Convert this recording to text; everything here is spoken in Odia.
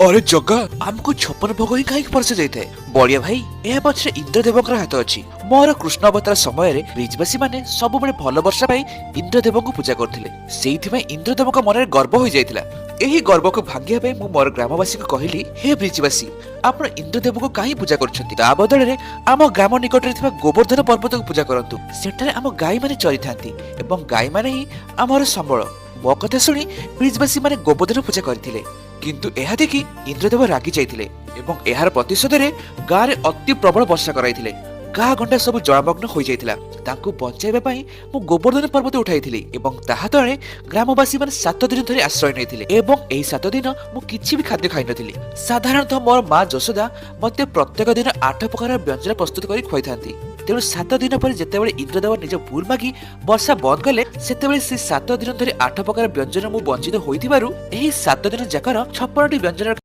ଆରେ ଜଗା, ଆମକୁ 56 ଭୋଗ ହିଁ କାହିଁକି ପରସା ଯାଇଥାଏ? ବଳିଆ ଭାଇ, ଏହା ପଛରେ ଇନ୍ଦ୍ରଦେବଙ୍କର ହାତ ଅଛି। ମୋର କୃଷ୍ଣ ଅବତାର ସମୟରେ ବ୍ରିଜବାସୀ ମାନେ ସବୁବେଳେ ଭଲ ବର୍ଷା ପାଇଁ ଇନ୍ଦ୍ରଦେବଙ୍କୁ ପୂଜା କରୁଥିଲେ। ସେଇଥିପାଇଁ ଇନ୍ଦ୍ରଦେବଙ୍କ ମନରେ ଗର୍ବ ହୋଇଯାଇଥିଲା। ଏହି ଗର୍ବକୁ ଭାଙ୍ଗିବା ପାଇଁ ମୁଁ ମୋର ଗ୍ରାମବାସୀଙ୍କୁ କହିଲି, ହେ ବ୍ରିଜବାସୀ, ଆପଣ ଇନ୍ଦ୍ରଦେବଙ୍କୁ କାହିଁ ପୂଜା କରୁଛନ୍ତି? ତା ବଦଳରେ ଆମ ଗ୍ରାମ ନିକଟରେ ଥିବା ଗୋବର୍ଦ୍ଧନ ପର୍ବତକୁ ପୂଜା କରନ୍ତୁ। ସେଠାରେ ଆମ ଗାଈମାନେ ଚରିଥାନ୍ତି ଏବଂ ଗାଈମାନେ ହିଁ ଆମର ସମ୍ବଳ। ମୋ କଥା ଶୁଣି ବ୍ରିଜବାସୀ ମାନେ ଗୋବର୍ଦ୍ଧନ ପୂଜା କରିଥିଲେ। କିନ୍ତୁ ଏହା ଦେଖି ଇନ୍ଦ୍ରଦେବ ରାଗି ଯାଇଥିଲେ ଏବଂ ଏହାର ପ୍ରତିଶୋଧରେ ଗାଁରେ ଅତି ପ୍ରବଳ ବର୍ଷା କରାଇଥିଲେ। ଗାଁ ଗଣ୍ଡା ସବୁ ଜଳମଗ୍ନ ହୋଇଯାଇଥିଲା। ତାଙ୍କୁ ବଞ୍ଚାଇବା ପାଇଁ ମୁଁ ଗୋବର୍ଦ୍ଧନ ପର୍ବତ ଉଠାଇଥିଲି ଏବଂ ତାହା ତଳେ ଗ୍ରାମବାସୀ ମାନେ 7 ଦିନ ଧରି ଆଶ୍ରୟ ନେଇଥିଲେ ଏବଂ ଏହି 7 ଦିନ ମୁଁ କିଛି ବି ଖାଦ୍ୟ ଖାଇନଥିଲି। ସାଧାରଣତଃ ମୋର ମା ଯଶୋଦା ମୋତେ ପ୍ରତ୍ୟେକ ଦିନ ଆଠ ପ୍ରକାର ବ୍ୟଞ୍ଜନ ପ୍ରସ୍ତୁତ କରି ଖୁଆଇଥାନ୍ତି। ତେଣୁ 7 ଦିନ ପରେ ଯେତେବେଳେ ଇନ୍ଦ୍ରଦେବ ନିଜ ଭୁଲ ମାଗି ବର୍ଷା ବନ୍ଦ କଲେ, ସେତେବେଳେ ସେ 7 ଦିନ ଧରି ଆଠ ପ୍ରକାର ବ୍ୟଞ୍ଜନ ମୁଁ ବଞ୍ଚିତ ହୋଇଥିବାରୁ ଏହି 7 ଦିନ ଯାକର 56ଟି ବ୍ୟଞ୍ଜନ